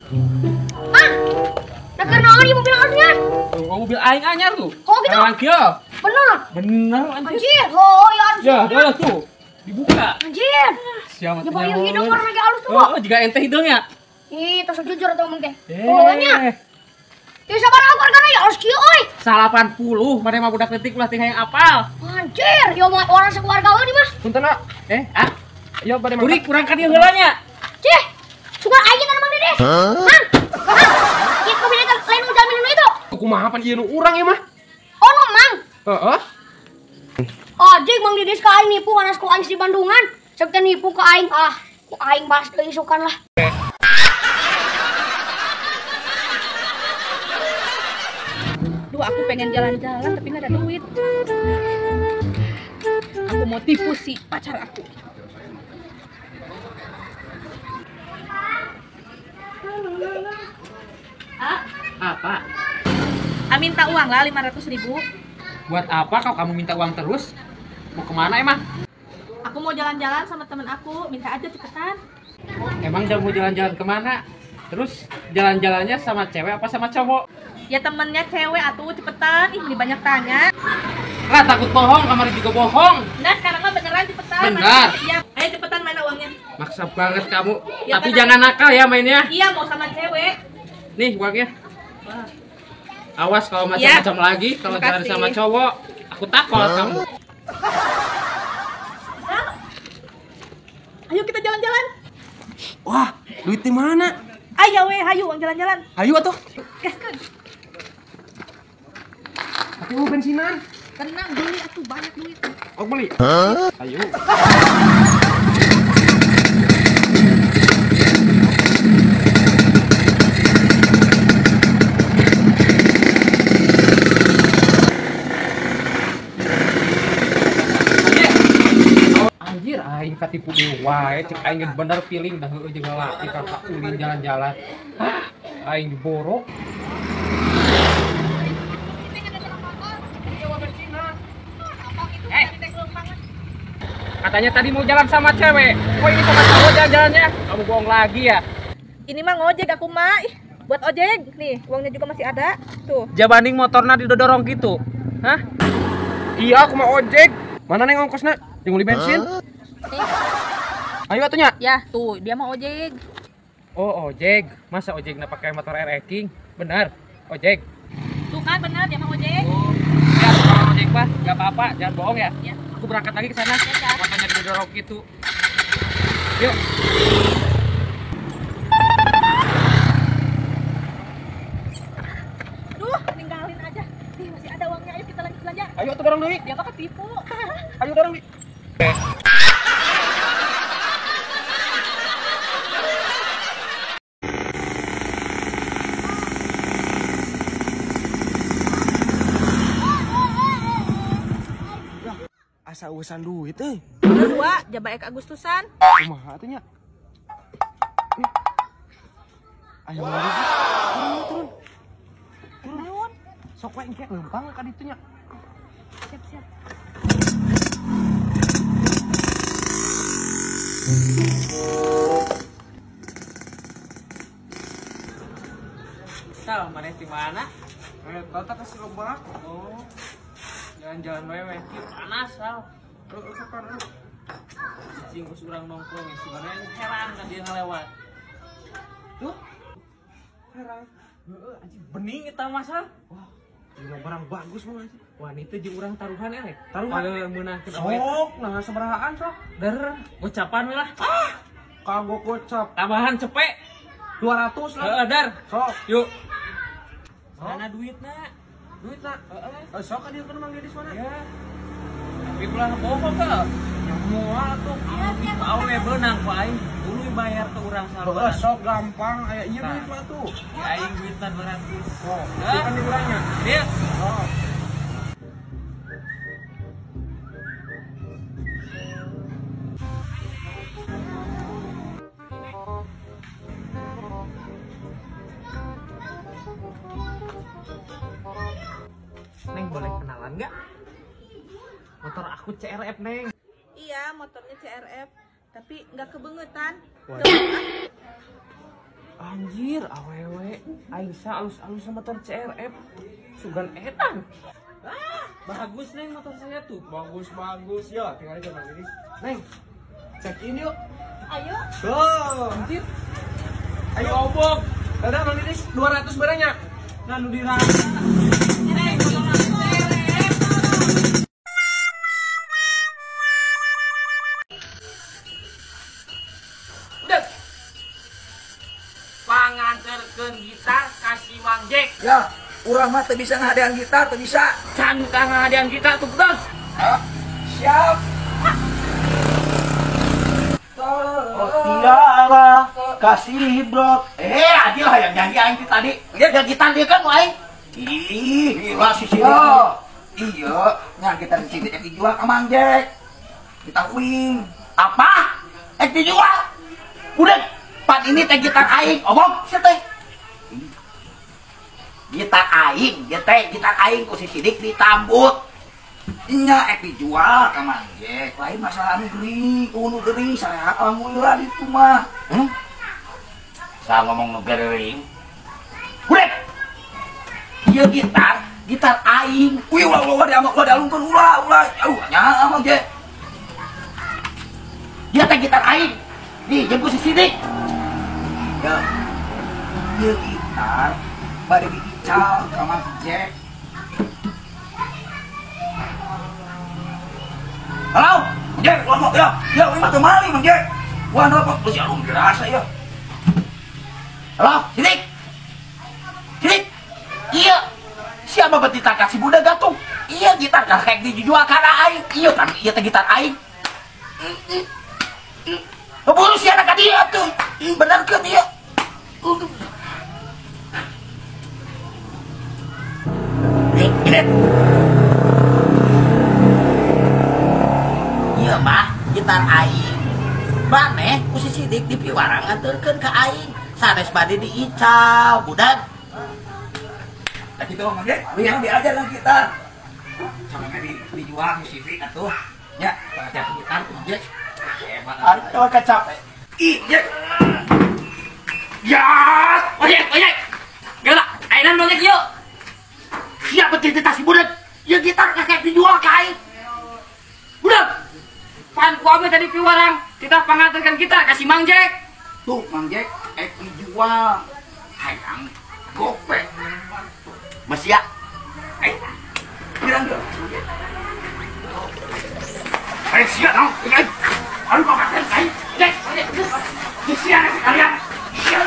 Mang, nah karena ieu mobil anyar. Oh, mobil aing anyar tuh. Oh gitu. Kieu. Bener. Bener anjir. Anjir, oh ya harus. Ya, dah tuh. Dibuka. Anjir. Siapa tuh? Ya hidung warna ge alus tuh. Oh, jika ente hidungnya. Ih, tos jujur atuh ngomong teh. Oh nya. Ya sabaraha hargana ya alus kieu euy. 80, mane mah budak leutik ulah teh hayang apal. Anjir, ya mah orang sekeluarga euy mah. Punten, Nak. Yo bade mangkat. Kurik kurang ka dieu heula nya. Cih. Sugan aing kan Mang Dedes. Mang. Mang. Ieu mobil eta lain nu jalmi nu itu. Kumaha pan ieu nu urang ieu mah? Oh, nu Mang. Heeh. Anjing Mang Dedes ka aing nipu anas ku aing di Bandungan. Sok teh nipu ka aing ah. Ku aing balas deui isukan lah. Duh, aku pengen jalan-jalan tapi nggak ada duit. Aku mau tipu si pacar aku. Ah, apa? Ah, minta uang lah 500.000. Buat apa kau kamu minta uang terus? Mau kemana emang? Aku mau jalan-jalan sama temen aku, minta aja cepetan. Emang mau jalan-jalan kemana? Terus jalan-jalannya sama cewek apa sama cowok? Ya temennya cewek atuh, cepetan. Ih, ini banyak tanya. Lah takut bohong, kemarin juga bohong. Nah sekarang mah beneran cepetan. Benar. Iya, ayo cepetan mana uangnya? Maksa banget kamu. Ya, tapi jangan nakal ya mainnya. Iya, mau sama cewek. Nih uangnya. Wah. Awas kalau macam-macam ya lagi, kalau jalan sama cowok, aku takut kamu. Ayo kita jalan-jalan. Wah, duit di mana? Ayo weh, hayu uang jalan-jalan. Hayu atuh. Gaskeun. Tapi mau bensinan. Tenang, beli atuh banyak duit. Oh, beli. Huh? Ayo. Anjir, aing katipu deui wae, cek aing bener feeling dah heueuh jeung lalaki ka ulin jalan-jalan. Ah, aing diborok. Katanya tadi mau jalan sama cewek. Kok ini sama cowok jalan-jalannya? Kamu bohong lagi ya? Ini mah ngojek aku mah. Ih, buat ojek. Nih, uangnya juga masih ada. Tuh. Jabaning motorna didorong gitu. Hah? Iya, aku mau ojek. Mana neng ongkosna? Yang beli bensin. Ayo atuh nya. Ya, tuh, dia mau ojek. Oh, ojek. Masa ojekna pakai motor RX King? Benar, ojek. Tuh kan benar dia mau ojek. Oh. Ya, kalau ojek mah enggak apa-apa, jangan bohong ya. Ya. Aku berangkat lagi ke sana. Ya, motornya didorong gitu. Yuk. Duh, ninggalin aja. Nih, masih ada uangnya. Ayo kita lanjut belanja. Ayo tuh dorong deui. Dia mah ketipu. Ayo dorong deui. Asa urusan duit euy. Dua, jabaek Agustusan. Kumaha atuh nya? Ayo wow. Turun. Turun. Turun. Sok we engke leumpang ka ditu nya. Siap, siap. Sal, mana di mana? Eta ka Silebak. Oh. Jalan-jalan wewe, kieu panas sal. Heeh, panas. Cicing geus urang nongkrong ya, sebenarnya heran ka dia ngalewat. Tuh. Heran. Heeh, anjing bening eta mah sal. Wah, ieu barang bagus mah anjing. Wah, itu jeung urang taruhan eleh. Taruhan meunangkeun awe. Sok, nah sabarahaan sok? Der, gocapan we lah. Ah, kagok gocap. Tambahan cepek 200 lah. Heeh, der. Sok. Yuk. Mana duitna? Duit nak? Heeh. Sok ka dieu Mang Dedis mana? Ya. Tapi ulah bohong ke. Ya moal atuh. Awe beunang ku aing, tuluy bayar ke urang Heeh, sok gampang aya ieu duit mah tuh. Ya aing duitna 200. Oh, kan di urangnya. Iya. Oh. Neng boleh kenalan nggak? Motor aku CRF, Neng. Iya, motornya CRF, tapi nggak kebengetan. Anjir, awewe, aing alus-alus sama motor CRF. Sugan edan. Ah, bagus Neng motor saya tuh. Bagus-bagus ya, tinggal aja Bang Lilis. Neng, check in yuk. Ayo. Go. Anjir. Ayo obok. Dadah Bang Lilis, 200 barangnya. Nah, nu dirasa. Neng, motor CRF. Udah. Panganterkeun gitar kasih Mang Jack. Ya, urang mah teu bisa ngahadean gitar, teu bisa. Can ka ngahadean gitar tuh, Bos. Siap. Oh, Tiara kasih brok. Adil hayang nyanyi aing tadi. Ya gitar dia kan aing. Ih, gila si Sidik. Iya, nya gitar si Sidik dijual ka Mang Jack. Kita wing. Apa? Dijual. Udah, pan ini teh gitar aing, omong sia teh. Gitar aing, ieu teh gitar aing ku si Sidik ditambut. Nya dijual ka Mang Jack. Lain masalah anu gering, unu gering sarehat alhamdulillah itu mah. Sa ngomong nu gering. Udah. Ieu gitar, gitar aing. Wih, ulah ulah diamuk ulah dialungkeun ulah ulah. Aduh, nya Mang Jack. Ieu teh gitar aing. Nih, jeung ku si Sidik. Ya. Ieu gitar bade diical ka Mang Jack. Halo, Jack, ulah mau ya. Ya, ini mah teu maling Mang Jack. Wah, nelpon geus alung dirasa ya. Halo, Sidik. Sidik. Iya. Siapa betita kasih budak gatuh? Iya gitar kakek dijual kana aing. Iya kan ieu teh gitar aing. Keburu si anak dia tuh. Bener kan dia? Iya mah gitar aing. Maneh ku si Sidik dipiwarang nganterkeun ka aing. Sanes bade diical, budak. Nah gitu Mang Jack, yang diajar lah gitar. Sama dijual si Sidik atuh. Ya, pengajar gitar Mang Jack. Aduh kacap. Ih, Jack. Ya, ojek, ojek. Gila, ainan ojek yuk. Siapa titip si budak? Ya gitar kakek dijual ka aing. Budak. Pan ku ame tadi piwarang, kita panganterkeun gitar kasih Mang Jack. Tuh Mang Jack, dijual. Hayang gope. Masih ya. Pirang geus. Sia dong. Aduh, kok kakek aing. Jack, ojek. Sia kalian. Sia.